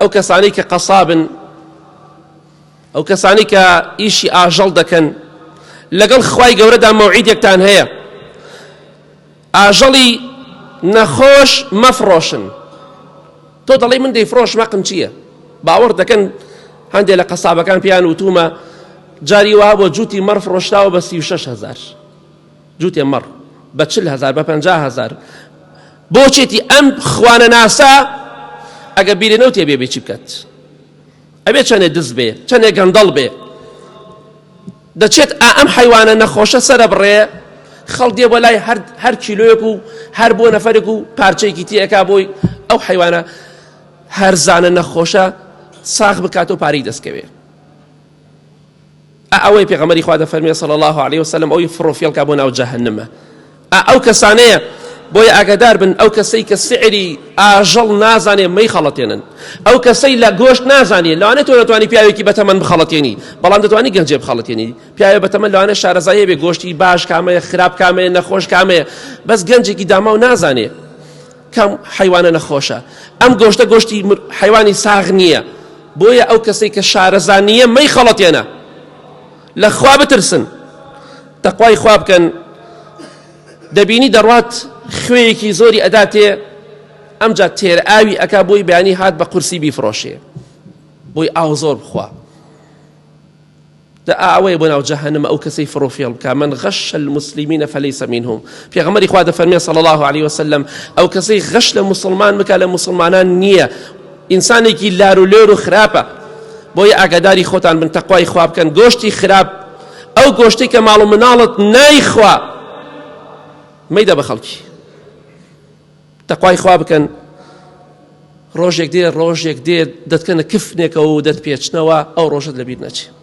ئەو کەسانەی کە قەسابن، ئەو کەسانەی کە ئیشی ئاژەڵ دەکەن، لەگەڵ خوای گەورەدا مەوعیدێکتان هەیە. ئاژەڵی نەخۆش مەفڕۆشن. تۆ دەڵێی من دەیفرۆشم حەقم چییە؟ باوەڕ دەکەن هەندێک لە قەسابەکان پێیان وتومە جاری وا بۆ جووتی مەڕ فڕۆشراوە بە 36 هزار جووتێ مەڕ بە 40 هزار بە 50 هزار بۆچێتی ئەم خوانەناسە ئەگە بیرێ نەوتێ بێ بێ چی بکات ئەبێ چەنێ دز بێ چەنێ گەندەڵ بێ دەچێت ئا ئەم حیوانە نەخۆشە سەرە بڕێ خەڵ دێ بۆ لای هەر هەر کیلۆیەک و هەر بۆ نەفەرێک و پارچەیەکی تێئەکا بۆی ئەو حیوانە هەرزانە نەخۆشە ساغ بکات و پارەی دەستکەوێ ئا ئەوەی پێغەمبەری خوا دەفەرمێ صلی الله علیه وسلم ئەوی فڕۆفیڵکا بۆ ناو جەهەنمە ئا ئەو کەسانەیە بۆیە ئاگادار بن ئەو کەسەی کە سعری ئاژەڵ نازانێ مەی خەڵەتێنن ئەو کەسەی لە گۆشت نازانێ لەوانێت تۆ نەتوانی پیاوێکی بەتەمەن بخەڵەتێنی بەڵام دەتوانی گەنجێ بخەڵەتێنی پیاوێ بەتەمەن لەوانێ شارەزایی بێ گۆشتی باش کامەیە خراپ کامەیە نەخۆش کامەیە بەس گەنجێکی داماو نازانێ کام حەیوانە نەخۆشە ئەم گۆشتە گۆشتی حەیوانی ساغ نییە بۆیە ئەو کەسەی کە شارەزا نییە مەیخەڵەتێنە لە خوا بترسن تەقوای خوا بکەن دەبینی دەڕات خوێیەکی زۆری ئەداتێ ئەمجا تێر ئاوی ئەکا بۆی بەیانی هات بە قورسی بیفرۆشێ بۆی ئاو زۆر بخوا دە ئا ئەوەیە بۆ ناو جەهەنم ئەو کەسەی فڕوفێڵ بکا من غش المسلمین فلیس منهم پێغەمبەری خوا دەفەرمێ صلی الله علیه وسلم ئەو کەسەی غەش لە موسڵمان بکا لە موسڵمانان نییە ئینسانێکی لار و لێر و خراپە بۆیە ئاگاداری خۆتان بن تەقوای خوا بکەن گۆشتی خراپ ئەو گۆشتی کە ماڵ و مناڵت نایخوا مەیدە بە خەڵکی تەقوای خوا بکەن ڕۆژێک دێ ڕۆژێک دێ دەتکەنە کفنێکەوە و دەتپێچنەوە ئەو ڕۆژەت لەبیر نەچێ.